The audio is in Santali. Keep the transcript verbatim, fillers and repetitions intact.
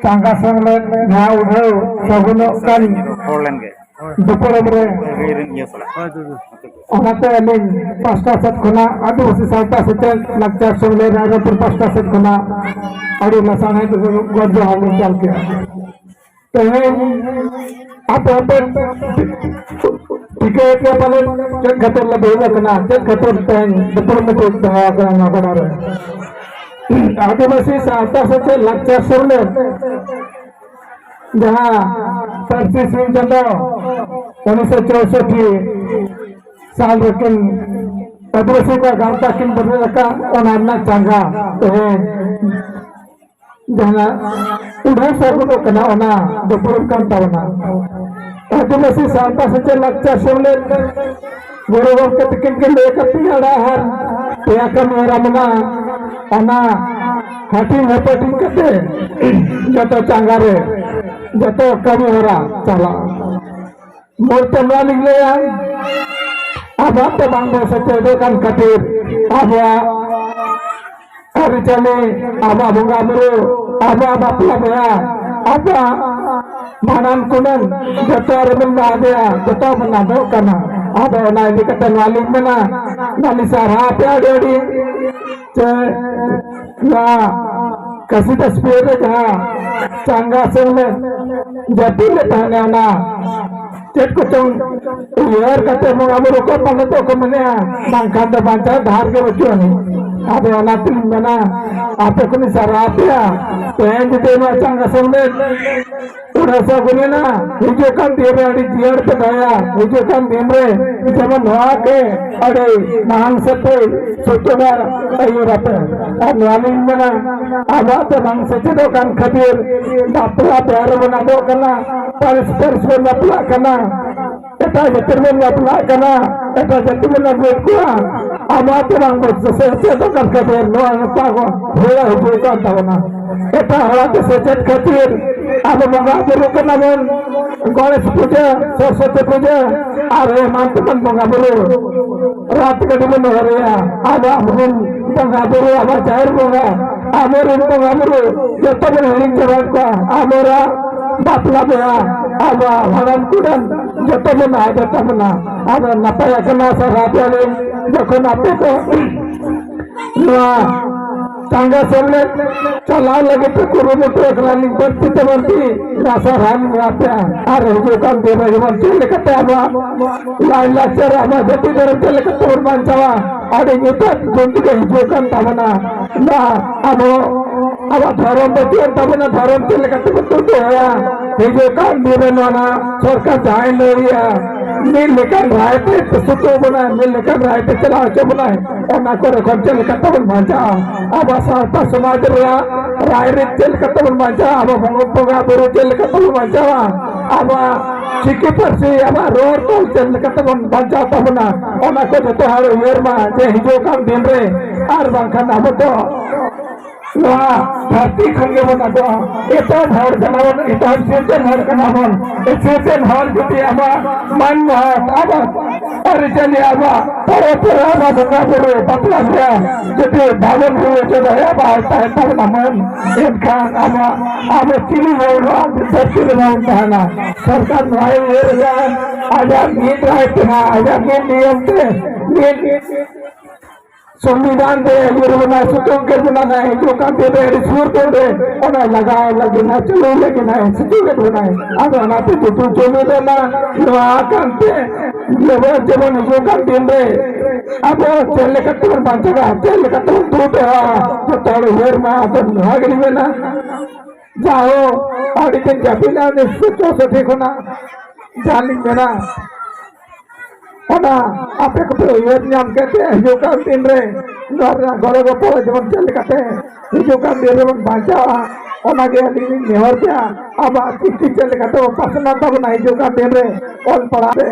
ᱪᱟᱸᱜᱟ ᱥᱮᱢᱞᱮᱫ ᱡᱟᱦᱟᱸ ᱩᱰᱷᱟᱹᱣ ᱥᱟᱹᱜᱩᱱᱚᱜ ᱠᱟᱱ ᱦᱚᱲ ᱞᱮᱱ ᱜᱮ᱾ ᱫᱩᱯᱲᱩᱵ ᱨᱮ, ᱤᱭᱟᱹ ᱥᱟᱞᱟᱜ᱾ ᱚᱱᱟᱛᱮ ᱟᱹᱞᱤᱧ ᱯᱟᱥᱴᱟ ᱥᱮᱫ ᱠᱷᱚᱱᱟᱜ ᱟᱹᱫᱤᱵᱟᱹᱥᱤ ᱥᱟᱶᱛᱟ ᱥᱮᱪᱮᱫ ᱞᱟᱠᱪᱟᱨ ᱥᱮᱢᱞᱮᱫ ᱨᱟᱭᱨᱚᱝᱯᱩᱨ ᱯᱟᱥᱴᱟ ᱥᱮᱫ ᱠᱷᱚᱱᱟᱜ ᱟᱹᱰᱤ ᱞᱟᱥᱟᱲᱦᱮᱫ ᱜᱚᱰ ᱡᱚᱦᱟᱨ ᱞᱤᱧ ᱪᱟᱞ ᱠᱮᱜᱼᱟ᱾ ᱛᱮᱦᱮᱧ ᱟᱯᱮ ᱦᱚᱸᱯᱮ ᱴᱷᱤᱠᱟᱹᱭᱮᱫ ᱜᱮᱭᱟ ᱯᱟᱞᱮᱱ ᱪᱮᱫ ᱠᱷᱟᱹᱛᱤᱨ ᱞᱮ ᱫᱩᱲᱩᱵ ᱟᱠᱟᱱᱟ, ᱪᱮᱫ ᱠᱷᱟᱹᱛᱤᱨ ᱛᱮᱦᱮᱧ ᱫᱩᱯᱲᱩᱵ ᱢᱤᱫᱴᱤᱡ ᱫᱚᱦᱚ ᱟᱠᱟᱱᱟ ᱱᱚᱣᱟ ᱜᱚᱰᱟ ᱨᱮ᱾ ᱟᱹᱫᱤᱵᱟᱹᱥᱤ ᱥᱟᱶᱛᱟ ᱥᱮᱪᱮᱫ ᱞᱟᱠᱪᱟᱨ ᱥᱮᱢᱞᱮᱫ ᱡᱟᱦᱟᱸ ᱯᱟᱹᱨᱥᱤ ᱥᱤᱧ ᱪᱟᱸᱫᱚ ᱩᱱᱤᱥᱥᱚ ᱪᱳᱭᱥᱚᱴᱴᱤ ᱥᱟᱞ ᱨᱮᱠᱤᱱ ᱟᱹᱫᱤᱵᱟᱹᱥᱤ ᱠᱚᱣᱟᱜ ᱜᱟᱶᱛᱟ ᱠᱤᱱ ᱵᱮᱨᱮᱫ ᱟᱠᱟᱫ, ᱚᱱᱟ ᱨᱮᱱᱟᱜ ᱪᱟᱸᱜᱟ ᱛᱮᱦᱮᱧ ᱡᱟᱦᱟᱸ ᱩᱰᱷᱟᱹᱣ ᱥᱟᱹᱜᱩᱱᱚᱜ ᱠᱟᱱᱟ, ᱚᱱᱟ ᱫᱩᱯᱲᱩᱵ ᱠᱟᱱ ᱛᱟᱵᱚᱱᱟ᱾ ᱟᱹᱫᱤᱵᱟᱹᱥᱤ ᱥᱟᱶᱛᱟ ᱥᱮᱪᱮᱫ ᱞᱟᱠᱪᱟᱨ ᱥᱮᱢᱞᱮᱫ ᱜᱩᱨᱩ ᱜᱚᱢᱠᱮ ᱛᱟᱹᱠᱤᱱ ᱠᱤᱱ ᱞᱟᱹᱭ ᱟᱠᱟᱫ ᱯᱮᱭᱟ ᱟᱲᱟᱜ ᱟᱨ ᱯᱮᱭᱟ ᱠᱟᱹᱢᱤ ᱦᱚᱨᱟ ᱢᱮᱱᱟᱜᱼᱟ᱾ ᱚᱱᱟ ᱦᱟᱹᱴᱤᱧ ᱦᱟᱹᱯᱟᱹᱴᱤᱧ ᱠᱟᱛᱮ ᱡᱚᱛᱚ ᱪᱟᱸᱜᱟ ᱨᱮ ᱡᱚᱛᱚ ᱠᱟᱹᱢᱤ ᱦᱚᱨᱟ ᱪᱟᱞᱟᱜᱼᱟ᱾ ᱢᱩᱞ ᱛᱮ ᱱᱚᱣᱟ ᱞᱤᱧ ᱞᱟᱹᱭᱟ, ᱟᱵᱚᱣᱟᱜ ᱛᱮ ᱵᱟᱝ ᱵᱚᱱ ᱥᱮᱪᱮᱫᱚᱜ ᱠᱟᱱ ᱠᱷᱟᱹᱛᱤᱨ ᱟᱵᱚᱣᱟᱜ ᱟᱹᱨᱤᱪᱟᱹᱞᱤ, ᱟᱵᱚᱣᱟᱜ ᱵᱚᱸᱜᱟ ᱵᱩᱨᱩ, ᱟᱵᱚᱣᱟᱜ ᱵᱟᱯᱞᱟ ᱵᱤᱦᱟ, ᱟᱵᱚᱣᱟᱜ ᱵᱷᱟᱸᱰᱟᱱ ᱠᱩᱰᱟᱹᱱ ᱡᱚᱛᱚ ᱨᱮᱵᱚᱱ ᱟᱫᱮᱜᱼᱟ, ᱡᱚᱛᱚ ᱵᱚᱱ ᱟᱫᱚᱜ ᱠᱟᱱᱟ᱾ ᱟᱫᱚ ᱚᱱᱟ ᱤᱫᱤ ᱠᱟᱛᱮ ᱱᱚᱣᱟ ᱞᱤᱧ ᱢᱮᱱᱟ, ᱱᱚᱣᱟ ᱞᱤᱧ ᱥᱟᱨᱦᱟᱣ ᱯᱮᱭᱟ ᱟᱹᱰᱤ ᱟᱹᱰᱤ ᱡᱮ ᱱᱚᱣᱟ ᱠᱟᱹᱥᱤ ᱛᱟᱥᱯᱤᱨ ᱨᱮ ᱡᱟᱦᱟᱸ ᱪᱟᱸᱜᱟ ᱥᱮᱢᱞᱮᱫ ᱡᱟᱹᱛᱤ ᱞᱮ ᱛᱟᱦᱮᱱᱟ, ᱚᱱᱟ ᱪᱮᱫ ᱠᱚᱪᱚᱝ ᱩᱭᱦᱟᱹᱨ ᱠᱟᱛᱮ ᱵᱚᱸᱜᱟ ᱵᱩᱨᱩ ᱠᱚ ᱯᱟᱞᱮ ᱫᱚ ᱠᱚ ᱢᱮᱱᱮᱜᱼᱟ, ᱵᱟᱝᱠᱷᱟᱱ ᱫᱚ ᱵᱟᱧᱪᱟᱣ ᱰᱟᱦᱟᱨ ᱜᱮ ᱵᱟᱹᱪᱩᱜ ᱟᱹᱱᱤᱡ᱾ ᱟᱫᱚ ᱚᱱᱟ ᱛᱮᱞᱤᱧ ᱢᱮᱱᱟ, ᱟᱯᱮ ᱠᱚᱞᱤᱧ ᱥᱟᱨᱦᱟᱣ ᱯᱮᱭᱟ᱾ ᱛᱮᱦᱮᱧ ᱡᱩᱫᱤ ᱱᱚᱣᱟ ᱪᱟᱸᱜᱟ ᱥᱮᱢᱞᱮᱫ ᱩᱲᱟᱥᱟ ᱜᱩᱱᱮᱱᱟ, ᱦᱤᱡᱩᱜ ᱠᱟᱱ ᱫᱤᱱ ᱨᱮ ᱟᱹᱰᱤ ᱡᱤᱭᱟᱹᱲ ᱯᱮ ᱫᱚᱦᱚᱭᱟ᱾ ᱦᱤᱡᱩᱜ ᱠᱟᱱ ᱫᱤᱱ ᱨᱮ ᱡᱮᱢᱚᱱ ᱱᱚᱣᱟ ᱜᱮ ᱟᱹᱰᱤ ᱢᱟᱲᱟᱝ ᱥᱮᱫ ᱯᱮ ᱥᱚᱪᱚᱱᱟ ᱟᱹᱭᱩᱨ ᱟᱯᱮ᱾ ᱟᱨ ᱱᱚᱣᱟ ᱞᱤᱧ ᱢᱮᱱᱟ, ᱟᱵᱚᱣᱟᱜ ᱛᱮ ᱵᱟᱝ ᱥᱮᱪᱮᱫᱚᱜ ᱠᱟᱱ ᱠᱷᱟᱹᱛᱤᱨ ᱵᱟᱯᱞᱟ ᱵᱤᱦᱟᱹ ᱨᱮᱵᱚᱱ ᱟᱫᱚᱜ ᱠᱟᱱᱟ, ᱯᱟᱹᱨᱤᱥ ᱯᱟᱹᱨᱤᱥ ᱵᱚᱱ ᱵᱟᱯᱞᱟᱜ ᱠᱟᱱᱟ, ᱮᱴᱟᱜ ᱡᱟᱹᱛᱤ ᱨᱮᱵᱚᱱ ᱵᱟᱯᱞᱟᱜ ᱠᱟᱱᱟ, ᱮᱴᱟᱜ ᱡᱟᱹᱛᱤ ᱵᱚᱱ ᱟᱹᱜᱩᱭᱮᱫ ᱠᱚᱣᱟ᱾ ᱟᱵᱚ ᱛᱮ ᱵᱟᱝ ᱵᱚᱱ ᱥᱮᱪᱮᱫᱚᱜ ᱠᱟᱱ ᱠᱷᱟᱹᱛᱤᱨ ᱱᱚᱣᱟ ᱱᱚᱝᱠᱟ ᱠᱚ ᱦᱩᱭ ᱦᱤᱡᱩᱜ ᱠᱟᱱ ᱛᱟᱵᱚᱱᱟ᱾ ᱮᱴᱟᱜ ᱦᱚᱲᱟᱜ ᱛᱮ ᱥᱮᱪᱮᱫ ᱠᱷᱟᱹᱛᱤᱨ ᱟᱵᱚ ᱵᱚᱸᱜᱟ ᱵᱩᱨᱩ ᱠᱟᱱᱟ ᱵᱚᱱ, ᱜᱚᱬᱮᱥ ᱯᱩᱡᱟᱹ, ᱥᱚᱨᱚᱥᱚᱛᱤ ᱯᱩᱡᱟᱹ ᱟᱨ ᱮᱢᱟᱱ ᱛᱮᱢᱟᱱ ᱵᱚᱸᱜᱟ ᱵᱩᱨᱩ ᱨᱟᱛ ᱜᱟᱹᱰᱤ ᱵᱚᱱ ᱦᱚᱦᱚᱭᱟ᱾ ᱟᱵᱚ ᱟᱵᱚᱨᱮᱱ ᱵᱚᱸᱜᱟ ᱵᱩᱨᱩ, ᱟᱵᱚ ᱡᱟᱦᱮᱨ ᱵᱚᱸᱜᱟ, ᱟᱵᱚᱨᱮᱱ ᱵᱚᱸᱜᱟ ᱵᱩᱨᱩ ᱡᱚᱛᱚ ᱵᱚᱱ ᱦᱤᱲᱤᱧ ᱪᱟᱵᱟᱭᱮᱫ ᱠᱚᱣᱟ᱾ ᱟᱵᱚᱨᱟᱜ ᱵᱟᱯᱞᱟ ᱵᱤᱦᱟ, ᱟᱵᱚᱣᱟᱜ ᱵᱷᱟᱸᱰᱟᱱ ᱠᱩᱰᱟᱹᱱ ᱡᱚᱛᱚ ᱵᱚᱱ ᱟᱫ ᱮᱫ ᱛᱟᱵᱚᱱᱟ᱾ ᱟᱫᱚ ᱱᱟᱯᱟᱭ ᱟᱠᱟᱱᱟ ᱥᱟᱨᱦᱟᱣ ᱯᱮᱭᱟᱞᱤᱧ, ᱡᱚᱠᱷᱚᱱ ᱟᱯᱮ ᱠᱚ ᱱᱚᱣᱟ ᱪᱟᱸᱜᱟ ᱥᱮᱢᱞᱮᱫ ᱪᱟᱞᱟᱣ ᱞᱟᱹᱜᱤᱫ ᱯᱮ ᱠᱩᱨᱩᱢᱩᱴᱩ ᱟᱠᱟᱱᱟ, ᱞᱤᱧ ᱵᱟᱹᱲᱛᱤ ᱛᱮ ᱵᱟᱹᱲᱛᱤ ᱱᱟᱥᱟ ᱨᱟᱱ ᱱᱚᱣᱟ ᱯᱮ ᱟᱨ ᱦᱤᱡᱩᱜ ᱠᱟᱱ ᱫᱤᱱ ᱨᱮ ᱡᱮᱢᱚᱱ ᱪᱮᱫ ᱞᱮᱠᱟᱛᱮ ᱟᱵᱚᱣᱟᱜ ᱞᱟᱭᱼᱞᱟᱠᱪᱟᱨ, ᱟᱵᱚᱣᱟᱜ ᱡᱟᱹᱛᱤ ᱫᱷᱚᱨᱚᱢ ᱪᱮᱫ ᱞᱮᱠᱟᱛᱮ ᱵᱚᱱ ᱵᱟᱧᱪᱟᱣᱟ, ᱟᱹᱰᱤ ᱧᱩᱛᱟᱹᱛ ᱫᱤᱱ ᱜᱮ ᱦᱤᱡᱩᱜ ᱠᱟᱱ ᱛᱟᱵᱚᱱᱟ᱾ ᱱᱚᱣᱟ ᱟᱵᱚ ᱟᱵᱚᱣᱟᱜ ᱫᱷᱚᱨᱚᱢ ᱵᱟᱹᱪᱩᱜ ᱟᱱ ᱛᱟᱵᱚᱱᱟ, ᱫᱷᱚᱨᱚᱢ ᱪᱮᱫ ᱞᱮᱠᱟᱛᱮ ᱵᱚᱱ ᱛᱩᱫᱩᱜᱼᱟ? ᱦᱤᱡᱩᱜ ᱠᱟᱱ ᱫᱤᱱ ᱨᱮ ᱱᱚᱣᱟ ᱱᱟᱜ ᱥᱚᱨᱠᱟᱨ ᱡᱟᱦᱟᱸᱭ ᱞᱟᱹᱭᱮᱜᱼᱟ, ᱢᱤᱫ ᱞᱮᱠᱟᱱ ᱨᱟᱭ ᱛᱮ ᱥᱩᱛᱩᱜ ᱵᱚᱱᱟᱭ, ᱢᱤᱫ ᱞᱮᱠᱟᱱ ᱨᱟᱭ ᱛᱮ ᱪᱟᱞᱟᱣ ᱦᱚᱪᱚ ᱵᱚᱱᱟᱭ, ᱚᱱᱟ ᱠᱚᱨᱮ ᱠᱷᱚᱱ ᱪᱮᱫ ᱞᱮᱠᱟᱛᱮ ᱵᱚᱱ ᱵᱟᱧᱪᱟᱜᱼᱟ? ᱟᱵᱚᱣᱟᱜ ᱥᱟᱶᱛᱟ ᱥᱚᱢᱟᱡᱽ ᱨᱮᱭᱟᱜ ᱨᱟᱭ ᱨᱤᱛ ᱪᱮᱫ ᱞᱮᱠᱟᱛᱮ ᱵᱚᱱ ᱵᱟᱧᱪᱟᱜᱼᱟ? ᱟᱵᱚ ᱵᱚᱸᱜᱟ ᱵᱚᱸᱜᱟ ᱵᱩᱨᱩ ᱪᱮᱫ ᱞᱮᱠᱟᱛᱮ ᱵᱚᱱ ᱵᱟᱧᱪᱟᱣᱟ? ᱟᱵᱚᱣᱟᱜ ᱪᱤᱠᱤ ᱯᱟᱹᱨᱥᱤ, ᱟᱵᱚᱣᱟᱜ ᱨᱚᱲ ᱛᱚᱞ ᱪᱮᱫ ᱞᱮᱠᱟᱛᱮ ᱵᱚᱱ ᱵᱟᱧᱪᱟᱣ ᱛᱟᱵᱚᱱᱟ? ᱚᱱᱟ ᱠᱚ ᱡᱚᱛᱚ ᱦᱚᱲ ᱩᱭᱦᱟᱹᱨ ᱢᱟ, ᱡᱮ ᱦᱤᱡᱩᱜ ᱠᱟᱱ ᱫᱤᱱ ᱨᱮ ᱟᱨ ᱵᱟᱝᱠᱷᱟᱱ ᱟᱵᱚ ᱫᱚ ᱱᱚᱣᱟ ᱫᱷᱟᱹᱨᱛᱤ ᱠᱷᱚᱱ ᱜᱮᱵᱚᱱ ᱟᱫᱚᱜᱼᱟ᱾ ᱮᱴᱟᱜ ᱦᱚᱲ ᱠᱟᱱᱟ ᱵᱚᱱ, ᱮᱴᱟᱜ ᱥᱮᱪᱮᱫ ᱦᱚᱲ ᱠᱟᱱᱟ ᱵᱚᱱ᱾ ᱥᱮᱪᱮᱫ ᱦᱚᱲ ᱡᱩᱫᱤ ᱟᱵᱚᱣᱟᱜ ᱢᱟᱱ ᱢᱚᱦᱚᱛ, ᱟᱵᱚᱣᱟᱜ ᱟᱹᱨᱤᱪᱟᱹᱞᱤ, ᱟᱵᱚᱣᱟᱜ ᱯᱚᱨᱚᱵᱽ ᱯᱚᱨᱟ, ᱟᱵᱚᱣᱟᱜ ᱵᱚᱸᱜᱟ ᱵᱩᱨᱩ, ᱵᱟᱯᱞᱟ ᱵᱤᱦᱟ ᱡᱩᱫᱤ ᱵᱟᱵᱚᱱ ᱦᱩᱭ ᱦᱚᱪᱚ ᱫᱟᱲᱮᱭᱟᱜᱼᱟ, ᱵᱟᱭ ᱛᱟᱦᱮᱸ ᱛᱟᱵᱚᱱᱟ ᱢᱟᱹᱱ, ᱮᱱᱠᱷᱟᱱ ᱟᱵᱚᱣᱟᱜ, ᱟᱵᱚ ᱪᱤᱞᱤ ᱦᱚᱲ ᱱᱚᱣᱟ ᱫᱷᱟᱹᱨᱛᱤ ᱨᱮ ᱵᱟᱵᱚᱱ ᱛᱟᱦᱮᱱᱟ᱾ ᱥᱚᱨᱠᱟᱨ ᱱᱚᱣᱟᱭ ᱩᱭᱦᱟᱹᱨ ᱮᱫᱟ, ᱟᱡᱟᱜ ᱢᱤᱫ ᱨᱟᱭ ᱛᱮ, ᱟᱡᱟᱜ ᱢᱤᱫ ᱱᱤᱭᱚᱢ ᱛᱮ, ᱢᱤᱫ ᱥᱚᱝᱵᱤᱫᱷᱟᱱ ᱨᱮ ᱟᱹᱭᱩᱨ ᱵᱚᱱᱟᱭ, ᱥᱩᱛᱩᱜ ᱠᱮᱫ ᱵᱚᱱᱟ ᱱᱟᱭ, ᱦᱤᱡᱩᱜ ᱠᱟᱱ ᱫᱤᱱ ᱨᱮ ᱟᱹᱰᱤ ᱥᱩᱨ ᱫᱤᱱ ᱨᱮ ᱚᱱᱟ ᱞᱟᱜᱟᱣ ᱞᱟᱹᱜᱤᱫ ᱱᱟᱭ, ᱪᱟᱹᱞᱩ ᱞᱟᱹᱜᱤᱫ ᱱᱟᱭ, ᱥᱩᱛᱩᱜ ᱠᱮᱫ ᱵᱚᱱᱟᱭ᱾ ᱟᱫᱚ ᱚᱱᱟᱛᱮ ᱡᱩᱛᱩ ᱡᱩᱢᱤᱫ ᱨᱮᱱᱟᱜ ᱱᱚᱣᱟ ᱠᱟᱱᱛᱮ ᱡᱮᱢᱚᱱ, ᱡᱮᱢᱚᱱ ᱦᱤᱡᱩᱜ ᱠᱟᱱ ᱫᱤᱱ ᱨᱮ ᱟᱵᱚ ᱪᱮᱫ ᱞᱮᱠᱟ ᱛᱮᱵᱚᱱ ᱵᱟᱧᱪᱟᱜᱼᱟ, ᱪᱮᱫ ᱞᱮᱠᱟ ᱛᱮᱵᱚᱱ ᱫᱩᱜᱼᱟ, ᱡᱚᱛᱚ ᱦᱚᱲ ᱩᱭᱦᱟᱹᱨ ᱢᱟ᱾ ᱟᱫᱚ ᱱᱚᱣᱟ ᱜᱮᱞᱤᱧ ᱢᱮᱱᱟ, ᱡᱟᱦᱳ, ᱟᱹᱰᱤ ᱫᱤᱱ ᱡᱟᱹᱯᱤᱫ ᱞᱮᱱᱟ ᱩᱱᱤᱥᱥᱚ ᱪᱳᱥᱚᱴᱴᱤ ᱠᱷᱚᱱᱟᱜ ᱡᱟᱦᱟᱸ ᱞᱤᱧ ᱢᱮᱱᱟ, ᱚᱱᱟ ᱟᱯᱮ ᱠᱚᱯᱮ ᱩᱭᱦᱟᱹᱨ ᱧᱟᱢ ᱠᱮᱫ ᱛᱮ ᱦᱤᱡᱩᱜ ᱠᱟᱱ ᱫᱤᱱ ᱨᱮ ᱱᱚᱣᱟ ᱨᱮᱱᱟᱜ ᱜᱚᱲᱚ ᱜᱚᱯᱚᱲᱚ ᱡᱮᱢᱚᱱ ᱪᱮᱫ ᱞᱮᱠᱟᱛᱮ ᱦᱤᱡᱩᱜ ᱠᱟᱱ ᱫᱤᱱ ᱨᱮᱵᱚᱱ ᱵᱟᱧᱪᱟᱣᱟ, ᱚᱱᱟᱜᱮ ᱟᱹᱞᱤᱧ ᱞᱤᱧ ᱱᱮᱦᱚᱨ ᱠᱮᱜᱼᱟ᱾ ᱟᱵᱚᱣᱟᱜ ᱪᱤᱠᱤ ᱪᱮᱫ ᱞᱮᱠᱟᱛᱮ ᱵᱚᱱ ᱯᱟᱥᱱᱟᱣ ᱛᱟᱵᱚᱱᱟ ᱦᱤᱡᱩᱜ ᱠᱟᱱ ᱫᱤᱱ ᱨᱮ ᱚᱞ ᱯᱟᱲᱦᱟᱣ ᱨᱮ᱾